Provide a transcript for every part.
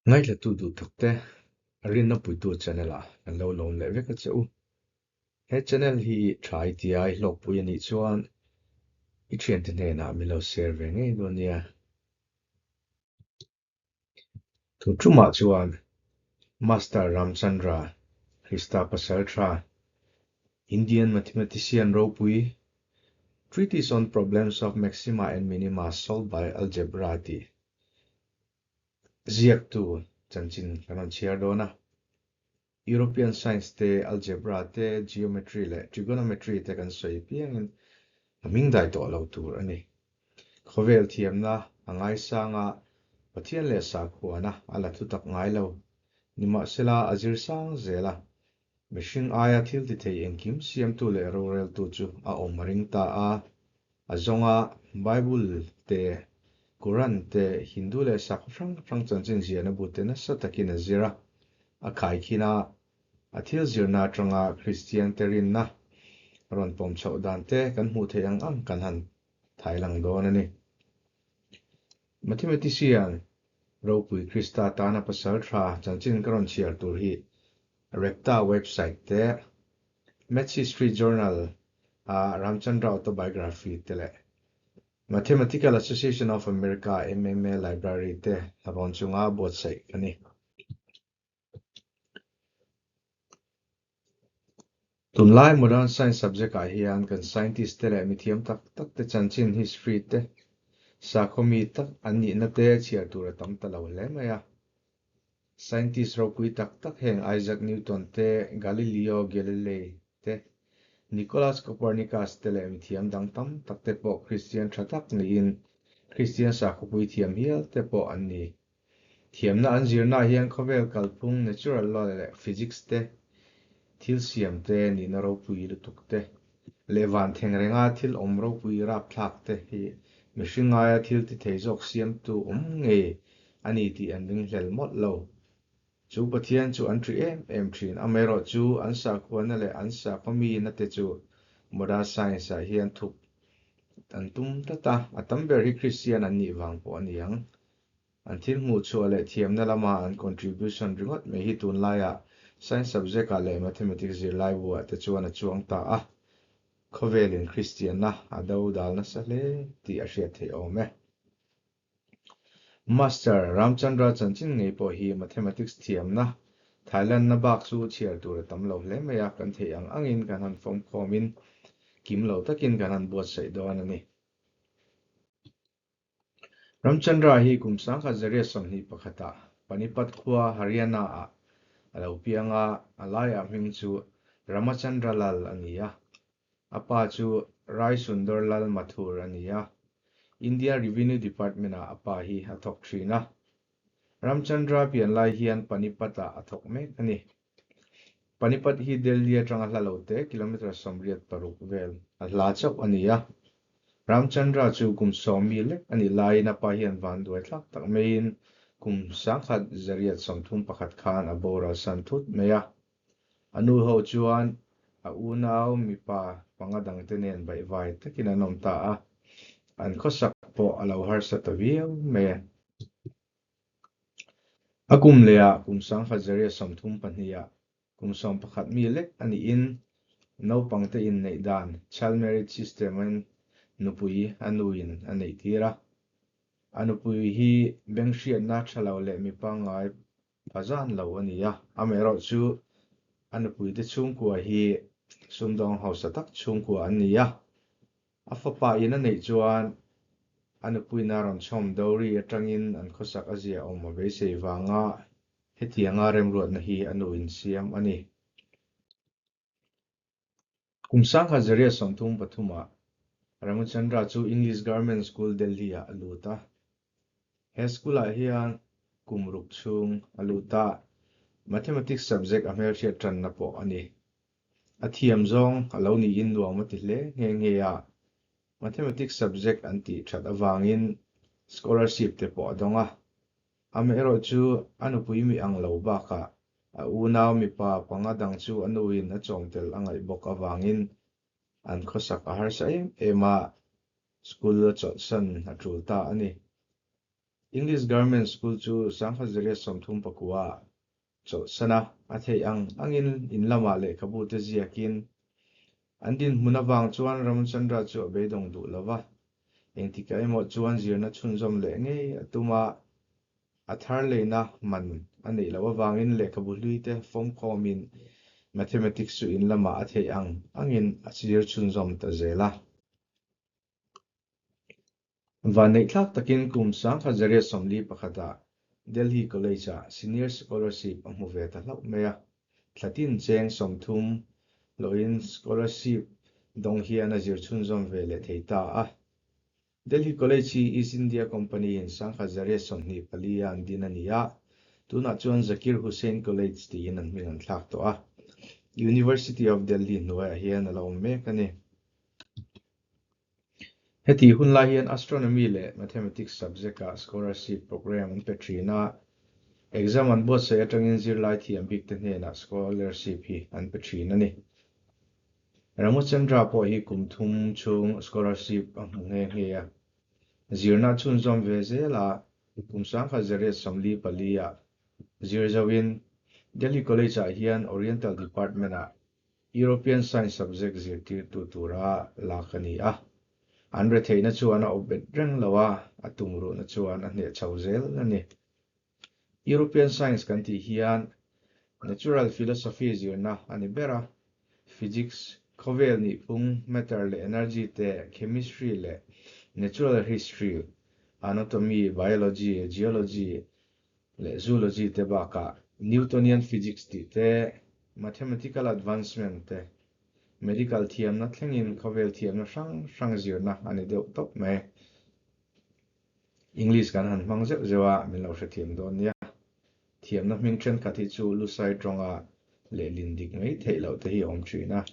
Ngaihtlatu duh takte, Rinna Puitu channel-ah kan lo lawm leh vek a che u. He channel hi tha i tia i hlawkpui a nih chuan i thiante hnenah min lo share ve ngei dawn nia. Tun tumah chuan Master Ramchandra Krista Pasaltha, Indian mathematician ropui, Treatise on Problems of Maxima and Minima Solved by Algebra tih Ziaktu chanchin kan rawn chhiar dawn a. European science te, algebra te, geometry leh trigonometry te kan sawi piangin a hming dai tawh lo tur a ni. Khawvel thiamna a ngaisang a, Pathian leh sakhuana a la thutak ngai lo. Nimahsela a zir sang zel a, mihring aia thil ti thei engkim siamtu leh roreltu chu a awm a ring ta a. A zawnga Bible te, Quran te, Hindu leh sakhaw hrang hrang chanchin ziahna bu te nasa takin a zir a. A khaikhin a, a thil zirna atanga Kristian te rinna rawn pawm chhoh dan te kan hmuh theih ang ang kan han thai lang dawn a ni. Mathematician ropui Krista tana pasal tha chanchin ka rawn chhiar tur hi Recta website te, Maths History Journal a Ramchandra Autobiography te leh Mathematical Association of America, MMA, Library te rawn chunga buatsaih ka ni. Tunlai modern science subject ah hian kan scientist te leh mithiam tak tak te chanchin history te sakhaw mi tak an nihna te chhiar tur a tam ta lo hle mai a. Scientist ropui tak tak heng Isaac Newton te, Galileo Galilei te, Nicolaus Copernicus te leh mithiam dang tam tak te pawh Kristian tha tak niin Kristian sakhawpui thiam hial te pawh an ni. Thiamna an zirnaah hian khawvel kalphung, natural law leh physics te, thil siam te, nihna ropui lutuk te, leh van theng renga thil awm ropui rapthlak te hi mihring ngaia thil ti thei zawk siamtu awm ngei a ni tih an ringhlel mawlh lo. Chu Pathian chu an ṭih em em ṭhin. Amaherawh chu an sakhuana leh an sakhaw mihna te chu modern science ah hian thup an tum tlat a, a tam ber hi Kristian an nih vang pawh a ni ang. An thil hmuhchhuah leh thiamna lama an contribution ringawt mai hi tunlaiah science subject ah leh mathematics zirlai buah te chuan a chuang ta a, khawvelin Kristianna a dodal nasa hle tih a hriat theih awm e. Master Ramchandra chanchin ngei pawh hi mathematics thiamna Thailand-na bak chu chhiar tur a tam lo hle mai a, kan theih ang angin kan han fawmkhawmin kim lo takin kan han buatsaih dawn a ni. Ramchandra hi kum 1921-ah Panipat khua Haryana-ah a lo piang a, a laiah hming chu Ramachandra Lal a ni a. A pa chu Rai Sundar Lal Mathur a ni a, India Revenue Department-ah a pa hi a thawk thin a. Ramchandra pian lai hian Panipat-ah a thawk mek a ni. Panipat hi Delhi atanga hla lo te kilometre 86 vel a hla chauh a ni a. Ramchandra chu kum sawmi lek a nih laiin a pa hian vanduai thlak tak maiin kum 1931 khan a boral san thut mai a. A nu ho chuan a unau mipa panga dangte nen baihvai takin an awm ta a, an khawsak pawh a lo harsa ta viau mai a. A kum lehah kum 1932ah kum 11 mi lek a niin naupangte inneih dan child marriage system-in nupui a nuin a neih tir a. A nupui hi benghriatna tha lo leh mi pangngai A zan lo a ni a, amaherawh chu a nupuite chhungkua hi sumdawng hausa tak chhungkua an ni a. A fapa in a neih chuan a nupuina rawn chhawm dawri atangin an khawsak a zia awm a beisei vanga hetianga remruatna hi a nu in siam a ni. Kum 1933ah Ramachandra chu English Government School Delhi-ah a lut a. He school-ah hian kum ruk chhung a lut a, Mathematics subject a hmelhriat tanna pawh a ni. A thiam zawng a lo niin nuam a ti hle nghe nghe a, Mathematics subject an tih that avangin scholarship te pawh a dawng a. Amaherawhchu a nupui mi ang lo bakah A unau mipa panga dang chu a nuin a chawm tel a ngaih bawk avangin an khawsak a harsa em em a, school a chawlhsan a tul ta a ni. English Government School chu 1939 ah chawlhsan a, a theih ang angin in lamah lehkhabu te ziakin an dinhmun avang chuan Ramachandra chu a beidawng duh lo va, engtikah emaw chuan zirna chhunzawm leh ngei a tum a, a thar leina man a neih loh avangin lehkhabu hlui te fawmkhawmin Mathematics chu in lamah a theih ang angin a zir chhunzawm ta zel a. Vanneihthlak takin kum 1941-ah Delhi College-ah Senior Scholarship a hmu ve ta hlauh mai a. Thlatin cheng 30 hlawhin scholarship dawng hian a zir chhunzawm ve leh thei ta a. Delhi College hi East India Company-in 1924-a an din a ni a, tunah chuan Zakir Hussain College tiin an hming an thlak tawh a. University of Delhi hnuaiah hian a la awm mek a ni. Heti hun lai hian Astronomy leh Mathematics subject-ah scholarship programme an pe thin a, exam an buatsaih atangin zirlai thiam bik te hnenah scholarship hi an pe thin a ni. Ramachandra pawh hi kum thum chhung scholarship a hmu nghe nghe a, zirna a chhunzawm ve zel a, kum 1944-ah zir zoin Delhi College-ah hian Oriental Department-ah European Science subject zirtirtu tura lak a ni a, an retheihna chuan a awp bet reng lo a, a tumruhna chuan a hneh chho zel a ni. European Science kan tih hian Natural Philosophy zirna a ni ber a, Physics, khawvel nihphung, matter leh energy te, Chemistry leh Natural History, Anatomy, Biology, Geology, leh Zoology te bakah Newtonian Physics tih te, Mathematical Advancement te, Medical thiamna thlengin khawvel thiamna hrang hrang zirna a ni deuh tawp mai. English kan han hmang zeuh zeuh a, min lo hrethiam dawn nia. Thiamna hming thenkhat hi chu Lusai tawnga lehlin dik mai theih loh te hi a awm thin a.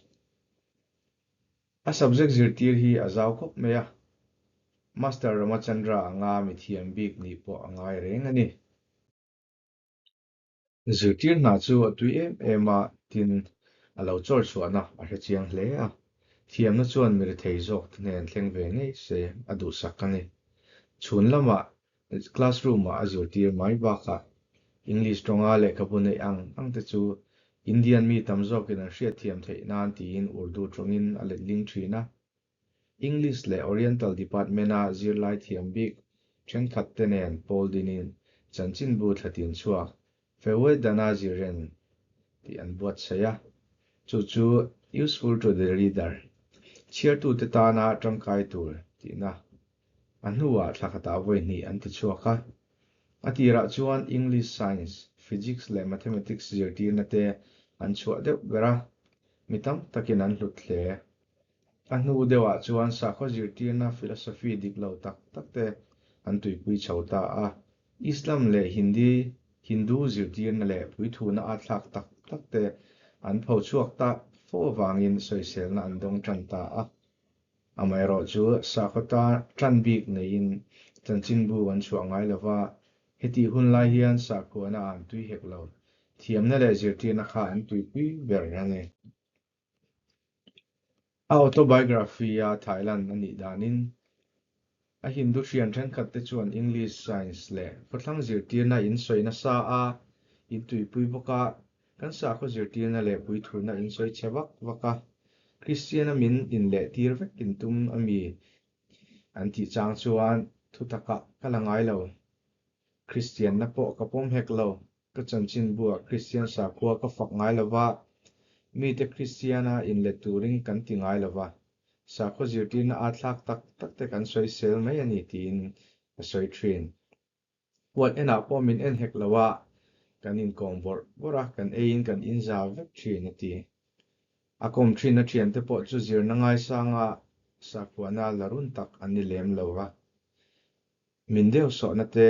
A subject zirtir hi a zau khawp mai a, Master Ramachandra anga mithiam bik nih pawh a ngai reng a ni. Zirtir hna chu a tui em em a, tin, a lo chawr chhuahna a hre chiang hle a. Thiamna chuan mi rethei zawk te hnen thleng ve ngei se a duhsak a ni. Chhun lamah Classroom-ah a zirtir mai bakah English tawnga lehkhabu neih ang ang te chu Indian mi tam zawkin an hriatthiam theih nan tiin Urdu tawngin a letling thin a. English leh Oriental Department-a zirlai thiam bik thenkhat te nen pawl dinin chanchinbu thlatin chhuak Fewedana Ziren tih an buatsaih a, chu chu Useful to the Reader, chhiartute tana tangkai tur tihna A hnuah thla khatah vawi hnih an ti chhuak a. A tirah chuan English, Science, Physics leh Mathematics zirtirna te an chhuah deuh ber a, mi tam takin an hlut hle. A hnu deuhah chuan sakhaw zirtirna philosophy dik lo tak tak te an tuipui chho ta a. Islam leh Hindi, Hindu zirtirna leh puithuna a thlak tak tak te an phochhuak ta fo avangin sawiselna an dawng tan ta a. Amaherawhchu, sakhaw ta tan bik neiin chanchinbu an chhuah ngai lo va, hetih hun lai hian sakhuana an tui hek lo, thiamna leh zirtirna kha an tuipui ber a ni. A autobiography-a Thailand a nih danin, A Hindu hrian thenkhat te chuan English, Science leh khawthlang zirtirna in sawi nasa a, in tuipui bawk a, kan sakhaw zirtirna leh puithurna in sawi chhe vak vak a, Kristian-a min inleh tir vek in tum a mi an tih chang chuan thutakah ka la ngai lo. Kristianna pawh ka pawm hek lo. Ka chanchinbuah Kristian sakhua ka fak ngai lo va, mite Kristiana inlet turin kan ti ngai lo va, sakhaw zirtirna aa thlak tak tak te kan sawisel mai a ni tiin ka sawi thin. Huat enah pawh min en hek lo a, kan inkawm bawrh bawrh a, kan eiin kan inzau vek thin a ti. A kawm thin a thiante pawh chu zirna ngaisanga sakhuana la run tak an ni lem lo va, min deuhsawhna te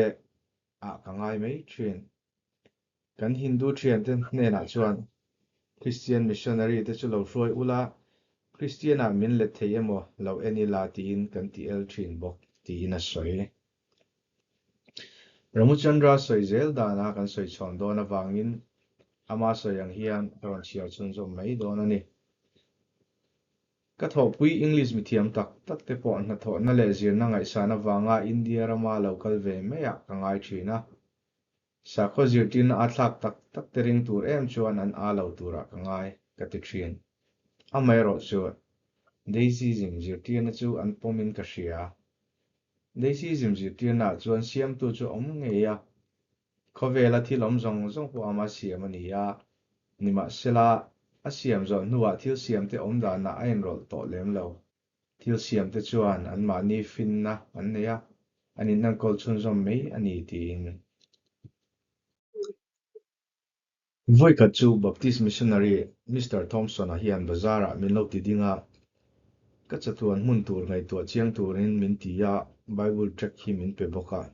ah ka ngai mai thin. Kan Hindu thiante hnenah chuan Christian missionary te chu lo hruai ula, Christian ah min let thei emaw lo en ila tiin kan ti el thin bawk tiin a sawi. Ramuchandra sawi zel dana kan sawi chhawn dawn avangin ama sawi ang hian ka rawn chhiar chhunzawm mai dawn a ni. Ka thawhpui English mithiam tak tak te pawh hnathawhna leh zirna ngaihsan avanga India rama lo kal ve maiah ka ngai thin a. Sakhaw zirtirna a thlak tak tak te ring tur em chuan an a lo turah ka ngai, ka ti thin. Amaherawhchu, Deisism zirtirna chu an pawmin ka hria. Deisism zirtirnaah chuan siamtu chu a awm ngei a, Khawvela thil awm zawng zawng pawh ama siam a ni a, nimahsela, a siam zawh hnuah thil siamte awm danah a inrawlh tawh lem lo. Thil siamte chuan anmahni finna an nei a, an inenkawl chhunzawm mai a ni tiin. Vawikhat chu Baptist missionary Mister Thompson-a hian bazar-ah min lo ti ding a, ka chatuan hmun tur ngaihtuah chiang turin min ti a, Bible tract hi min pe bawk a.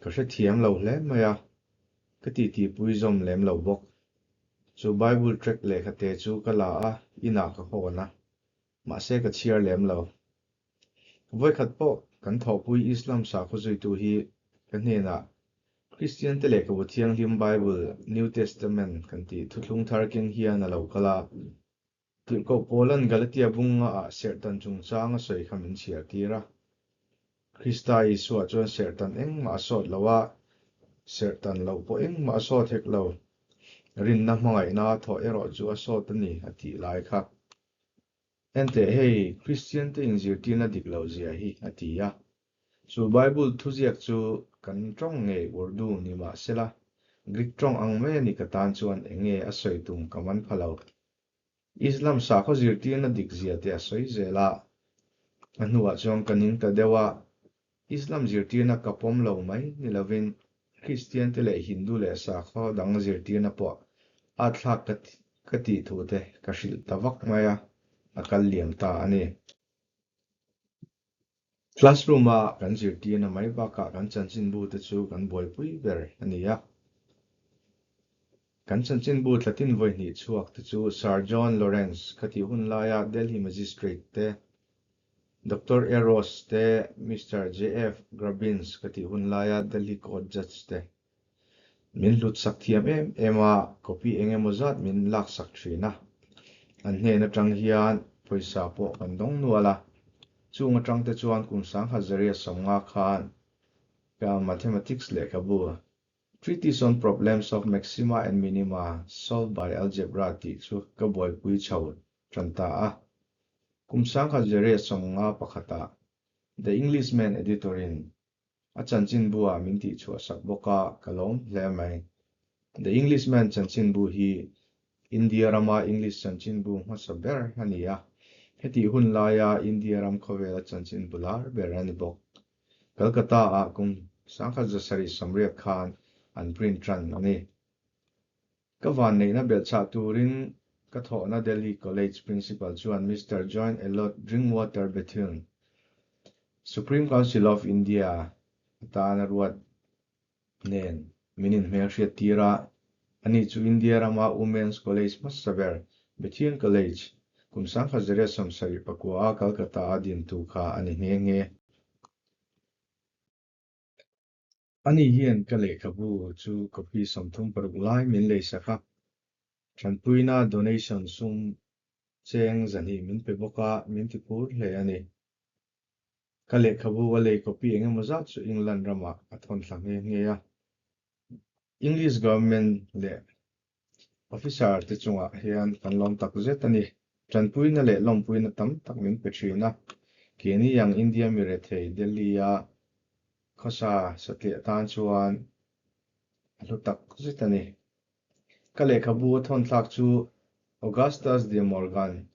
Ka hrethiam lo hle mai a, ka titipui zawm lem lo bawk. Chu Bible tract lehkhate chu ka la a, inah ka hawn a, mahse ka chhiar lem lo. Vawikhat pawh kan thawhpui Islam sakhaw zuitu hi ka hnenah Kristiante lehkhabu thianghlim Bible, New Testament, kan tih thuthlung thar keng hian a lo kal a. Tirhkoh Paula'n Galatia bunga ah serhtan chungchang a sawi kha min chhiar tir a. Krista Isua chuan serhtan engmah a sawt lo a, serhtan loh pawh engmah a sawt hek lo. Rinna hmangaihna a thawh erawh chu a sawt a ni a tih lai kha. Enteh hei, Kristiante inzirtirna dik loh zia hi, a ti a. Chu Bible thuziak chu kan tawng ngei Urdu ni mah sela, Greek tawng ang mai a ni ka tan chuan eng nge a sawi tum ka man pha lo. Islam sakhaw zirtirna dik zia te a sawi zel a. A hnuah chuan ka ning ta deuh a, Islam zirtirna ka pawm lo mai ni lovin Kristiante leh Hindu leh sakhaw dang zirtirna pawh a thlak ka tih thu te ka hrilh ta vak mai a, a kal liam ta a ni. Classroom-a kan zirtirna mai bakah kan chanchinbu te chu kan buaipui ber a ni a. Kan chanchinbu thlatin vawi hnih chhuak te chu Sir John Lawrence khatih hun laia Delhi Magistrate te, Doctor Eros te, Mister JF Grabbins ka tih hun laia Delhi Court Judge te min hlut sak thiam em em a, copy eng emaw zat min lak sak thin a. An hnen atang hian pawisa pawh kan dawng nual a, chung atang te chuan kum sangkhat zaria 50 khan ka Mathematics lehkhabu Treatise on Problems of Maxima and Minima Solved by Algebra tih chu ka buaipui chho tan ta a. Kum 10,000 50 pakhatah The Englishman editor-in a chanchinbu-ah min tihchhuah sak bawk a, ka lawm hle mai. The Englishman chanchinbu hi India rama English chanchinbu hmasa ber a ni a, hetih hun laia India ram khawvela chanchinbu lar ber a ni bawk. Calcutta-ah kum 1780 khan an print tan a ni. Ka vanneihna belhchhah turin ka thawhna Delhi College Principal chuan Mister John Elot Drinkwater Bethune, Supreme Council of India atana ruat nen min inhmelhriat tir a. Ani chu India rama Women's College hmasa ber Bethune College kum 1979 a Calcutta a dintu kha a ni nghe nghe. Ani hian ka lehkhabu chu copy 36 lai min leisak a, tanpuina donation sum cheng 200 min pe bawk a, min ti phur hle a ni. Ka lehkhabu a lei copy eng emaw zat chu England ramah a thawn thla nghe nghe a. English government leh Officer te chungah hian kan lawm tak zet a ni. Tanpuina leh lawmpuina tam tak min pe thin a. Keini ang India mi rethei Delhi-a khawsa satliah tan chuan a hlu tak zet a ni. Ka lehkhabu a thawn thlak chu Augustus de Morgan,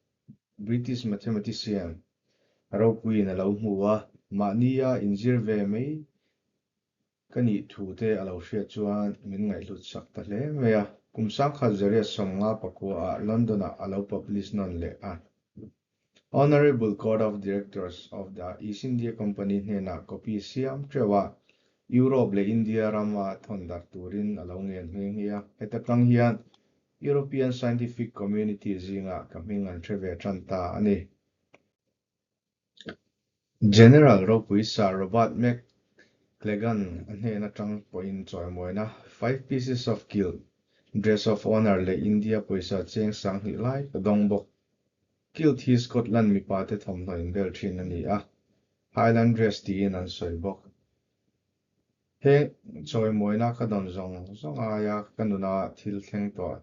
British mathematician, ropuiin a lo hmu a, mahnia inzir ve mai Ka nih thu te a lo hriat chuan min ngaihhlut sak ta hle mai a. Kum 1959 ah London ah a lo publish nawn leh a. Honourable Court of Directors of the East India Company hnenah copy siam teuh a, Europe leh India rama thawn darh turin a lo ngen nghe nghe a. Heta tang hian European scientific community zingah ka hming an hre ve tan ta a ni. General ropui Sir Robert McLagan a hnen atang pawhin chawimawiina Five Pieces of Gilt, Dress of Honour leh India pawisa cheng 2000 lai ka dawng bawk. Kilt hi Scotland mipate thawmhnaw inbel thin a ni a, Highland dress tiin an sawi bawk. Heng chawimawina ka dawn zawng zawng aia ka nuna thil thleng tawh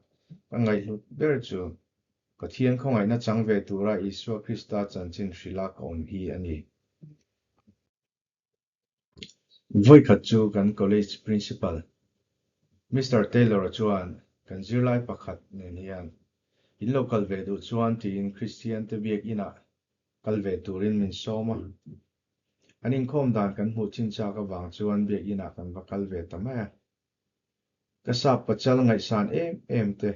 ka ngaihhlut ber chu Pathian khawngaihna chang ve tura Isua Krista chanchin hrilha ka awm hi a ni. Vawikhat chu kan college principal Mister Taylor-a chuan kan zirlai pakhat nen hian in lo kal ve duh chuan tiin Kristian te biak inah kal ve turin min sawm a. An inkhawm dan kan hmuh chin chak avang chuan biak inah kan va kal ve ta mai a. Ka sap pachal ngaihsan em em te,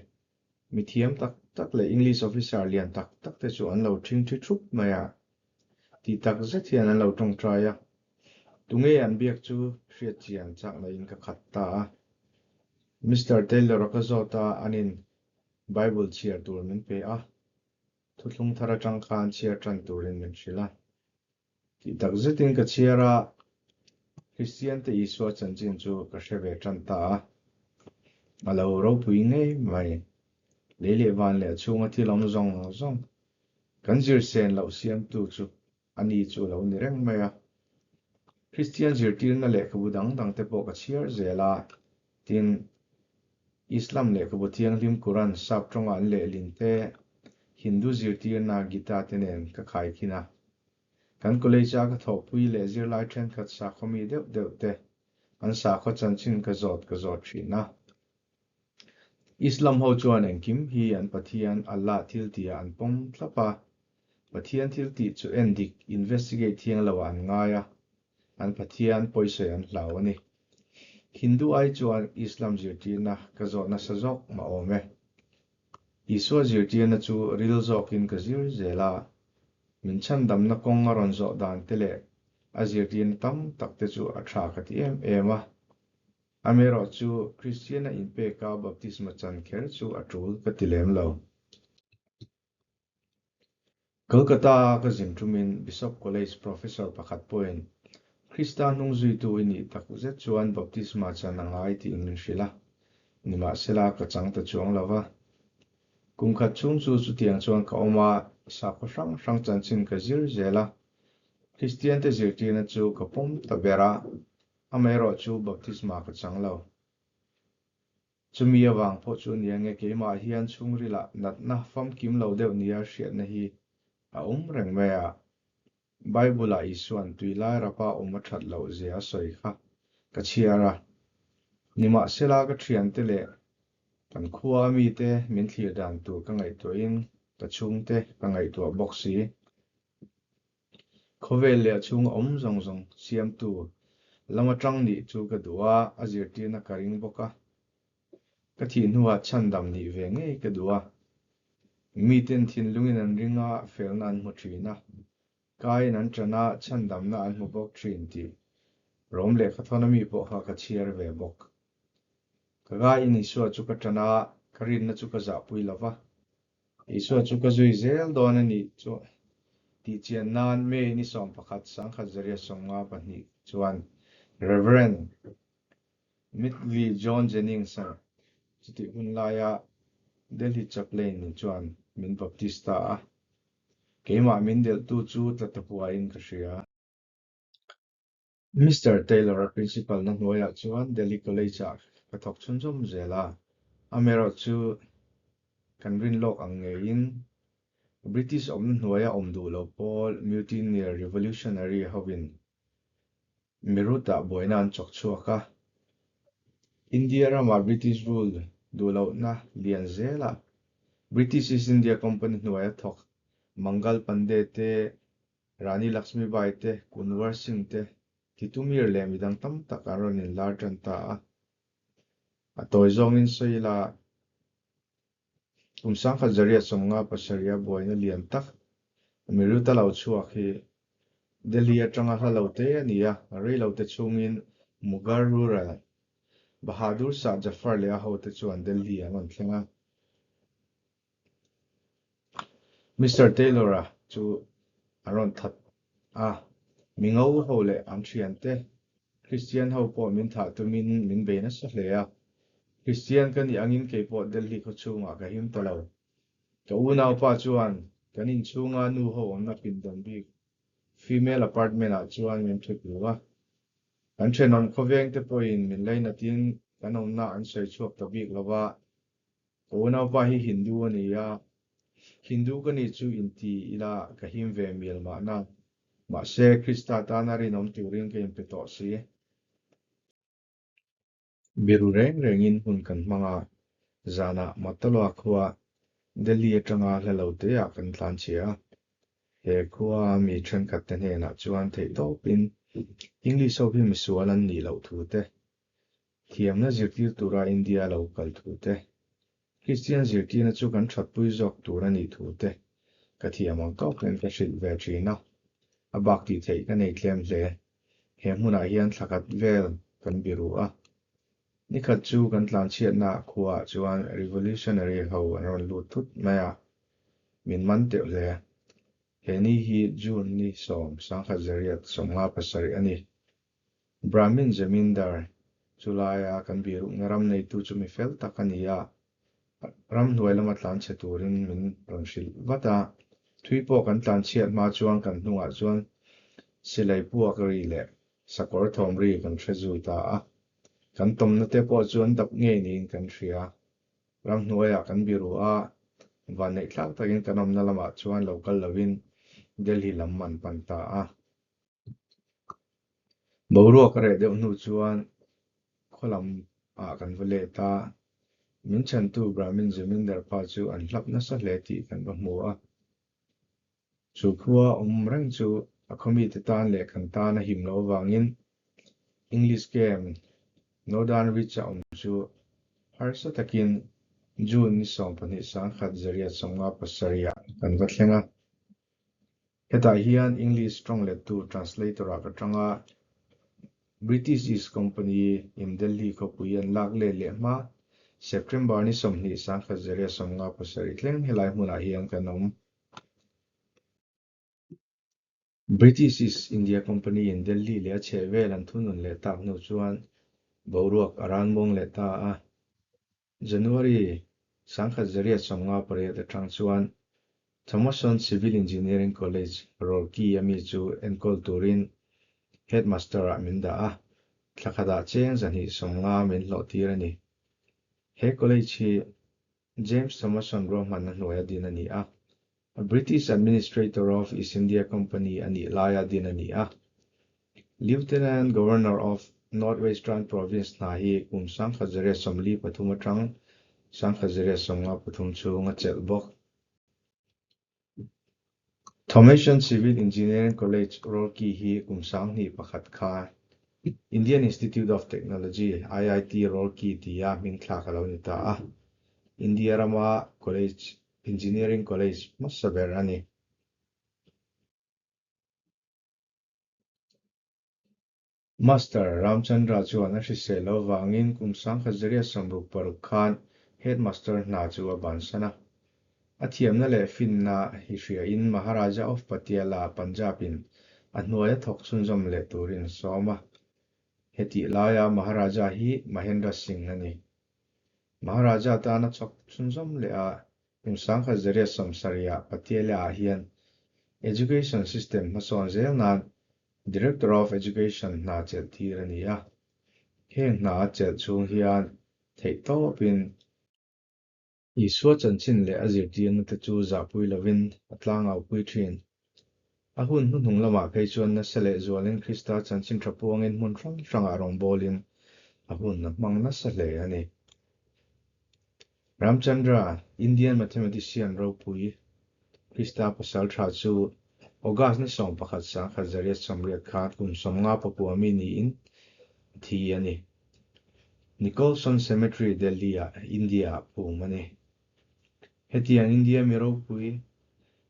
mi thiam tak tak leh English officer lian tak tak te chu an lo ṭhingṭhi ṭhup mai a, tih tak zet hian an lo ṭawngṭai a. Tunge an biak chu hriat chian chakna in ka khat ta a. Mister Taylor-a ka zawt a, anin Bible chhiar tur min pe a, thuthlung thar aṭang khan chhiar ṭan turin min hrilh a. Tih tak zetin ka chhiar a, Kristiante Isua chanchin chu ka hre ve tan ta a. A lo ropui ngei mai. Lei leh van leh a chhunga thil awm zawng zawng kan zir sen loh siamtu chu a ni chu a lo ni reng mai a. Kristian zirtirna lehkhabu dang dangte pawh ka chhiar zel a, tin, Islam lehkhabu thianghlim Quran sap tawnga an lehlin te, Hindu zirtirna Gita te nen ka khaikhin a. Kan college-a ka thawhpui leh zirlai thenkhat sakhaw mi deuh deuh te an sakhaw chanchin ka zawt ka zawt thin a. Islam ho chuan engkim hi an Pathian Allah thil tihah an pawm thlap a, Pathian thil tih chu en dik, investigate, thiang loah an ngai a, an Pathian pawisawi an hlau a ni. Hindu ai chuan Islam zirtirna ka zawh nasa zawk mah awm e. Isua zirtirna chu ril zawkin ka zir zel a, min chhandamna kawng a rawn zawh dan te leh a zirtirna tam tak te chu a tha ka ti em em a. Amaherawh chu Kristiana inpeka baptisma chan kher chu a tul ka ti lem lo. Kolkata-a ka zin ṭumin Bishop College Professor pakhat pawhin Krista hnung zuitu i nih tak zet chuan baptisma chan a ngai tiin min hrilh a, nimahsela ka chang ta chuang lo va. Kum khat chhung chu chutiang chuan ka awm a, sakhaw hrang hrang chanchin ka zir zel a, Kristiante zirtirna chu ka pawm ta ber a, amaherawh chu baptisma ka chang lo. Chumi avang pawh chu nia nge keimah hian chhungrilah natna famkim lo deuh nia hriatna hi a awm reng mai a. Bible-ah Isua'n tui lai rapa awm a that loh zia a sawi kha ka chhiar a. Nimahsela ka thiante leh kan khua a mite min thlir dan tur ka ngaihtuahin ka chhungte ka ngaihtuah bawk si. Khawvel leh a chhunga awm zawng zawng siamtu lama tang nih chu ka duh a, a zirtirna ka ring bawk a. Ka thih hnuah chhandam nih ve ngei ka duh a. Miten thinlungin an ring a, felna an hmu thin a. Kaiin an tan a, chhandamna an hmu bawk thin tih Rom lehkhathawn ami pawh kha ka chhiar ve bawk. Ka kaiin Isua chu ka tan a, ka rinna chu ka zahpui lo va. Isua chu ka zui zel dawn a nih chu tih chian nan May ni 11 1952 chuan Rev. Mitli John Jennings-a chutih hun laia Delhi Chaplain ni chuan min baptist ta a, keimah min delhtu chu tla ta huaiin ka hria. Mister Taylor-a principal na hnuaiah chuan Delhi College-ah ka thawk chhunzawm zel a, amaherawh chu kan rin lawk ang ngeiin British awmna hnuaia awm duh lo pawl Mutineer Revolutionary hovin Meerut-ah buaina an chawk chhuak a. India rama British rule duh lohna lian zelah British East India Company hnuaia thawk Mangal Pandey te Rani Lakshmibai te, Kunwar Singh te, Titumir leh midang tam tak an rawn inlar tan ta a. A tawi zawngin sawi ila, kum 1957 buaina lian tak Miruta lo chhuak hi Delhi atanga hla lo te a ni a, rei lo te chhungin Mughal rural Bahadur Shah Zafar leh a hote chuan Delhi an rawn thleng a. Mister Taylor-a chu an rawn that a, mi ngo ho leh an thiante Christian ho pawh min thah tumin min bei nasa hle a. Christian ka nih angin kei pawh Delhi khaw chhungah ka him ta lo. Ka unaupa chuan Kan inchhunga nu ho awmna pindan bik female apartment ah chuan min thut lu a. Kan thenawm khawveng te pawhin min lainatin kan awmna an sawi chhuak ta bik lo va. Ka unaupa hi Hindu a ni a, Hindu ka nih chu inti ila ka him ve mial mahna. Mahse, Krista tana rinawm turin ka inpe tawh si. Biru reng rengin hun kan hmang a, zanah Mataloa khua Delhi atanga hla lo teah kan tlanchhia a. He khua mi thenkhatte hnenah chuan theihtawpin English ho hi misual an nih loh thu te, thiamna zirtir tura India lo kal thu te, Kristian zirtirna chu kan thatpui zawk tur a nih thu te ka thiam ang tawkin ka hrilh ve thin a, a bak tih theih ka nei tlem hle. He hmunah hian thla khat vel kan biru a. Nikhat chu kan tlanchhiatna khuaah chuan revolutionary ho an rawn lut thut mai a, min man teuh hle. He ni hi June ni 1857 a ni. Brahmin Zamindar chu laia kan birukna ram neitu chu mi fel tak a ni a, ramhnuai lama tlanchhe turin min rawn hrilh vat a. Thui pawh kan tlanchhiat hma chuan kan hnungah chuan silai puak ri leh sakawr thawm ri kan hre zui ta a. Kan tawmna te pawh chu an dap ngei niin kan hria. Ramhnuaiah kan biru a, vanneih thlak takin kan awmna lamah chuan lo kal lovin Delhi lam an pan ta a. Boruak a reh deuh hnu chuan khaw lam ah kan va let a, min chhantu Brahmin Zamindar pa chu an hlap nasa hle tih kan va hmu a. Chu khua awm reng chu a khawmite tan leh kan tan a him loh avangin English game Northern Ridge a awm chu harsa takin June ni 12 1957 ah kan va thleng a. Hetah hian English tawng lettu translator ah ka tang a, British East Company in Delhi khawpui an lak let leh hma September ni 20 1957 thleng helai hmunah hian kan awm. British East India Company in Delhi leh a chhehvel an thunun leh tak hnu chuan boruak a ranmuang leh ta a. January 1958 atang chuan Thomason Civil Engineering College, Roorkee a mi chu enkawl turin Headmaster-ah min dah a, thla khatah cheng 250 min hlawhtir a ni. He college hi James Thomason ruahmanna hnuaia din a ni a, British Administrator of East India Company a nih laia din a ni a. Lieutenant Governor of North Western Province hna hi kum 1943 atang 1953 chhung a chelh bawk. Thomason Civil Engineering College, Roorkee hi kum 2001 kha Indian Institute of Technology, IIT, Roorkee tia hming thlak a lo ni ta a. India rama college, engineering college hmasa ber a ni. Master Ramchandra chuan a hrisel lo vangin kum 1966 khan Headmaster hna chu a bansan a. A thiamna leh finna hi hriain Maharaja of Patiala, Punjab-in a hnuaia thawk chhunzawm leh turin a sawm a. Hetih laia Maharaja hi Mahendra Singh a ni. Maharaja tana chhawk chhunzawm leh a kum 1970-ah Patiala-ah hian Education system hmasawn zel nan Director of Education hna chelh tir a ni a, heng hna a chelh chhung hian theih tawpin Isua chanchin leh a zirtirna te chu zahpui lovin a tlangaupui thin. A hun hnuhnung lamah phei chuan nasa leh zualin Krista chanchin tha puangin hmun hrang hrangah rawngbawlin a hun a hmang nasa hle a ni. Ramchandra, Indian mathematician ropui, Krista pasal tha chu August ni 11 1980 khan kum 50 pakua mi niin a thi a ni. Nicholson Cemetery, Delhi-ah, India-ah phum a ni. Hetiang India mi ropui,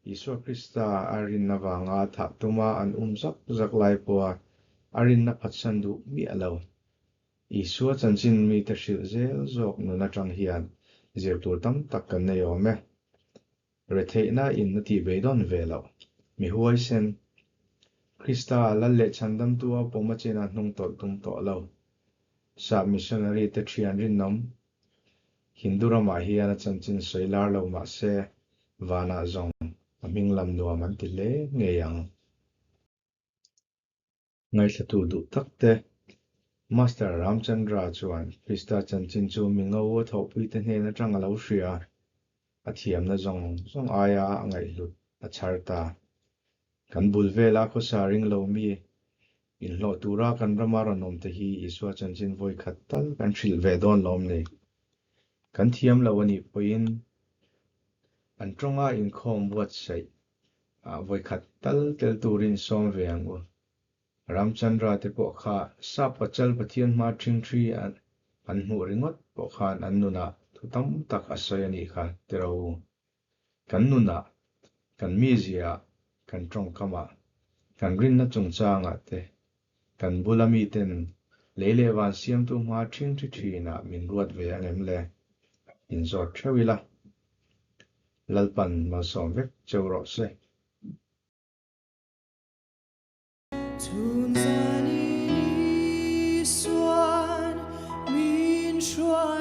Isua Krista a rin avanga thah tuma an um zak zak lai pawha a rinna phatsan duh miah lo. Isua chanchin mite hrilh zel zawk nun atang hian zir tur tam tak kan nei awm e. Retheihna in a tih beidawn ve loh. Mi huaisen. Krista lal leh chhandamtu a pawm a chin a hnung tawlh tum tawh lo. Sap missionary te thian rinawm. Hindu ramah hian a chanchin sawi lar lo mah se vanah zawng. A hming lam nuam an ti hle ngei ang. Ngaithlatu duh tak te, Master Ramchandra chuan Krista chanchin chu mi ngo a thawhpuite hnen atang a lo hria. A thiamna zawng zawng aia a ngaihhlut a chhar ta. Kan bul vela khawsa ring lo mi inhlawh tura kan rama rawn awm te hi Isua chanchin vawi khat tal kan hrilh ve dawn lawm ni? Kan thiam lo a nih pawhin an tawnga inkhawm buatsaih ah vawi khat tal tel turin sawm ve ang u. Ramchandra te pawh kha sap pachal Pathian hma ṭhingṭhi an hmuh ringawt pawh khan an nunah thu tam tak a sawi a nih kha tiro u. Kan nunah, kan miziaah, kan tawngkamah, kan rinna chungchangah te, kan bula miten lei leh van siamtu hma ṭhingṭhi ṭhinah min ruat ve ang em le? Inzawt ṭheuh ila. Lalpan malsawm vek cheu rawh se. Chhun zanin Isuan min hruai.